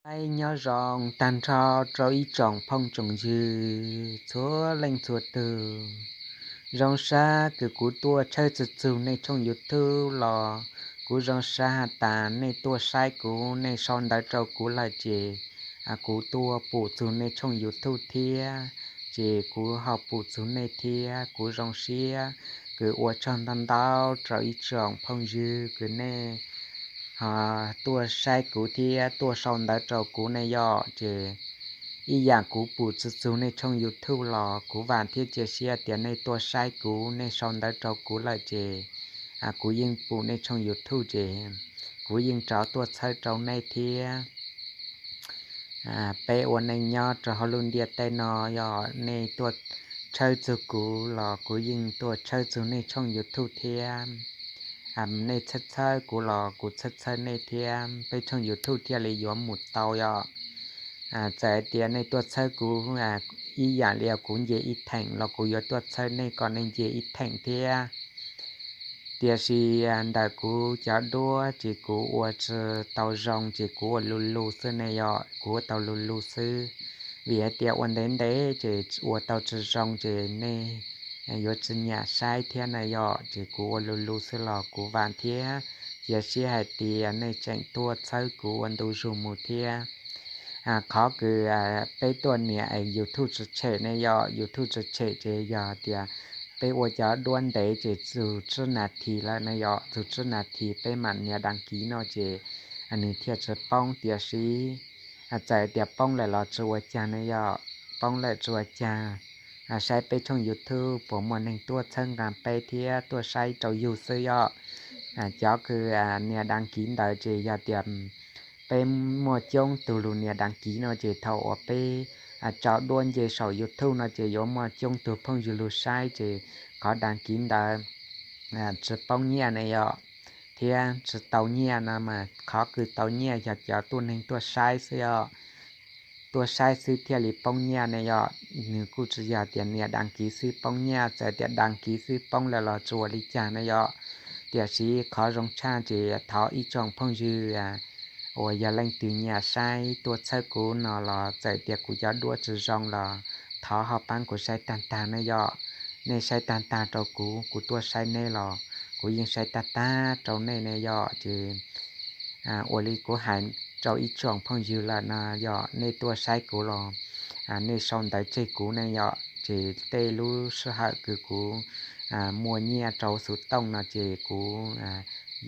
Aib nyob zoo tag nrho rau ib tsoom phooj tsoom ywg txhua leej txhua tug. Zoo sab kws kuv tuaj tshawb txug txug nej tshooj YouTube los kuv zoo sab has tas nej tuaj saib kuv, nej sau ntawv rau kuv lawm ces kuv tuaj pum txug nej tshooj YouTube thiab, ces kuv ho pum txug nej thiab. Kuv zoo siab kws ua tsaug ntau ntau rau ib tsoom phooj ywg kws nej ho tuaj saib kuv thiab tuaj sau ntawv rau kuv ne yom. Ces ib yam kuv pum txug txug nej tshooj YouTube los kuv vam thiab cia siab tias nej tuaj saib kuv, nej sau ntawv rau kuv lawm ces kuv yeej pum nej tshooj YouTube ces kuv yeej rov tuaj txhawb rau nej thiab. Peb ua neej nyob rau hauv lub ntiaj teb no yog nej tuaj tshawb txug kuv los kuv yeej tuaj tshawb txug nej tshooj YouTube thiab. Nej txhawb txhawb kuv los kuv txhawb txhawb nej thiab, peb tshooj YouTube thiaj li yuav mus tau yom. Txawm hais tias nej tuaj txhawb kuv ib yam li kuv nce ib theem los kuv yuav tuaj txhawb nej kom nej nce ib theem thiab. Tiam sis ntawm kuv cov duab ces kuv ua tsis tau zoo ces kuv ua lu lug xwb ne yom, kuv ua tau lu lug xwb. Vim hais tias ua ntev ntev ces ua tau tsis zoo ces nej yuav tsis nyam saib thiab na yom, ces kuv ua lu lug xwb los kuv vam thiab cia siab hais tias nej tseem tuaj txhawb kuv ua ntu zus mus thiab. Qhov kws peb tuaj nias YouTube tsis tshem ne yom, YouTube tsis tshem ces yog tias peb ua cov duab ntev ces txug tsib nas this lawm ne yom, txug tsib nas this peb mam nias đăng ký no ces nws thiaj tsis poob. Tiam sis txawm tias poob lawm los tsis ua caag ne yom, poob lawm tsis ua caag, saib peb tshooj YouTube puas muaj neeg tuaj txhawb nqa peb thiab tuaj saib rau yug xwb yom. Cov kws nias đăng ký ntawd ces yog tias peb muaj coob tug lug nias đăng ký no ces thaum uas peb tso duab nce saum YouTube no ces yuav muaj coob tug phooj ywg lug saib ces qhov đăng ký ntawd tsis poob nyiaj ne yom, thiab tsis tau nyiaj no mas qhov kws tau nyiaj yog cov tuaj neeg tuaj saib xwb yom. Tuaj saib xwb thiaj li poob nyiaj ne yom, nws kuj tsis yog tias nias đăng ký xwb poob nyiaj, txawm tias đăng ký xwb poob lawm los tsis ua li cas ne yom. Tiam sis qhov zoo tshaj ces thov ib tsoom phooj ywg uas yog leej twg nyam saib tuaj txhawb kuv no los txawm tias kuv cov duab tsis zoo los thov ho pab kuv saib tag tag ne yom. Nej saib tag tag rau kuv, kuv tuaj saib nej los kuv yeej saib tag tag rau nej ne yom. Ces ua li kuv hais rau ib tsoom phooj ywg lawm no yog nej tuaj saib kuv los nej sau ntawv tseg kuv ne yom, ces tej lub sij hawm kws kuv muaj nyiaj rau xuv tooj no ces kuv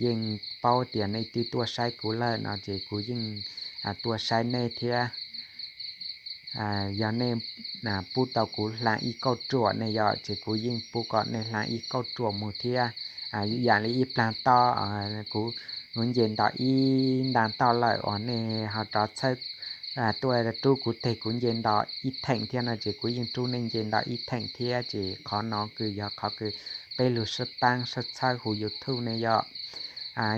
yeej paub tias nej twb tuaj saib kuv lawm no ces kuv yeej tuaj saib nej thiab. Yog nej pub tau kuv hla ib kauj ruam ne yom, ces kuv yeej pub kom nej hla ib kauj ruam mus thiab. Yam li ib plag toj kuv, kuv nce nto ib nta toj lawm uas nej ho rov txhawb tuaj rub kuv teg kuv nce nto ib theem thiab no ces kuv yeej rub nej nce nto ib theem thiab. Ces qhov no kws yog qhov kws peb lug sib paab sib txhawb huv YouTube ne yom.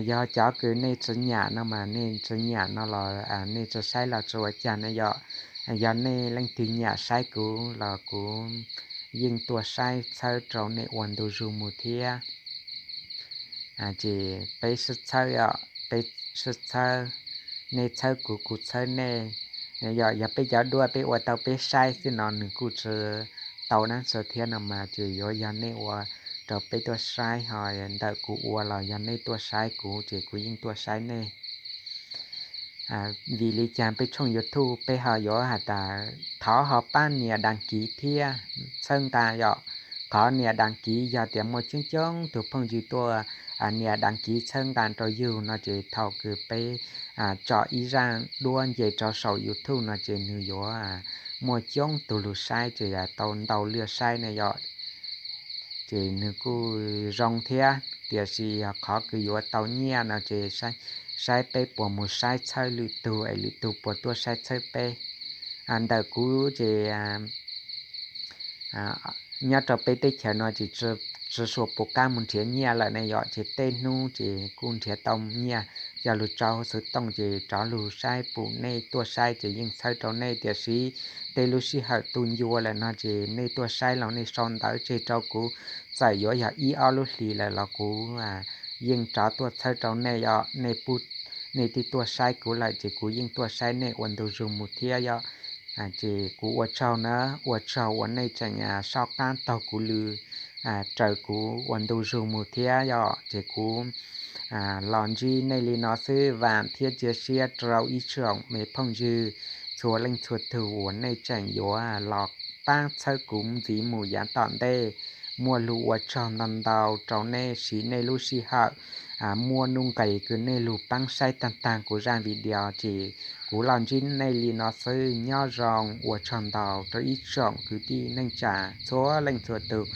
Yog cov kws nej tsis nyam no mas nej tsis nyam no los nej tsis saib los tsis ua cas ne yom. Yog nej leej twg nyam saib kuv los kuv yeej tuaj saib txhawb rau nej ua ntu zus mus thiab. Ces peb sib txhawb, peb sib txhawb, nej txhawb kuv kuv txhawb nej. Yog, yog peb cov duab peb ua tau peb saib xwb no nws kuj tsis tau nab txag thiab no mas ces yuav yog nej ua rau peb tuaj saib, ho ntawm kuv ua los yog nej tuaj saib kuv ces kuv yeej tuaj saib nej. Vim li cas peb tshooj YouTube peb ho yuav has tas thov ho pab nias đăng ký thiab txhawb nqa yom. Qhov nias đăng ký yog tias muaj coob coob tug phooj ywg tuaj nias đăng ký txhawb nqa rau yug no ces thaum kws peb tso ib zaj duab nce rau saum YouTube no ces nws yuav muaj coob tug lug saib ces tau ntau lwm saib ne yom. Ces nws kuj zoo thiab, tiam sis yog qhov kws yuav tau nyiaj no ces saib peb puas mus saib txhawb lwm tug es lwm tug puas tuaj saib txhawb peb. Ntawm kuv ces nyob rau peb teb chaws no ces tsis suav puas qab mus nrhiav nyiaj lawm ne yom, ces tej hnub ces kuj nrhiav tau nyiaj coj lug tso xuv tooj ces rov lug saib pum nej tuaj saib ces yeej txhawb rau nej. Tiam sis tej lub sij hawm tu ncua lawm no ces nej tuaj saib los nej sau ntawv tseg rau kuv, txawm yuav yog ib ob lub hlis lawm los kuv yeej rov tuaj txhawb rau nej yom. Nej pub nej twb tuaj saib kuv lawm ces kuv yeej tuaj saib nej ua ntu zus mus thiab yom. Ces kuv ua tsaug na, ua tsaug uas nej tseem soj qaab taug kuv lw raws kuv ua ntu zus mus thiab yom. Ces kuv los ntsib nej li no xwb, vaam thiab cia siab rau ib tsoom me phooj ywg txhua leej txhua tug uas nej tseem yuav los paab txhawb kuv ntxiv mus yav tom ntej. Muaj lug ua tsaug ntau ntau rau nej siv nej lub sij hawm, muaj nuj nqes kws nej lug paab saib taag taag kuv zaaj video ces kuv los ntsib nej li no xwb. Nyob zoo, ua tsaug ntau rau ib tsoom kwv tij neej tsa txhua leej txhua tug.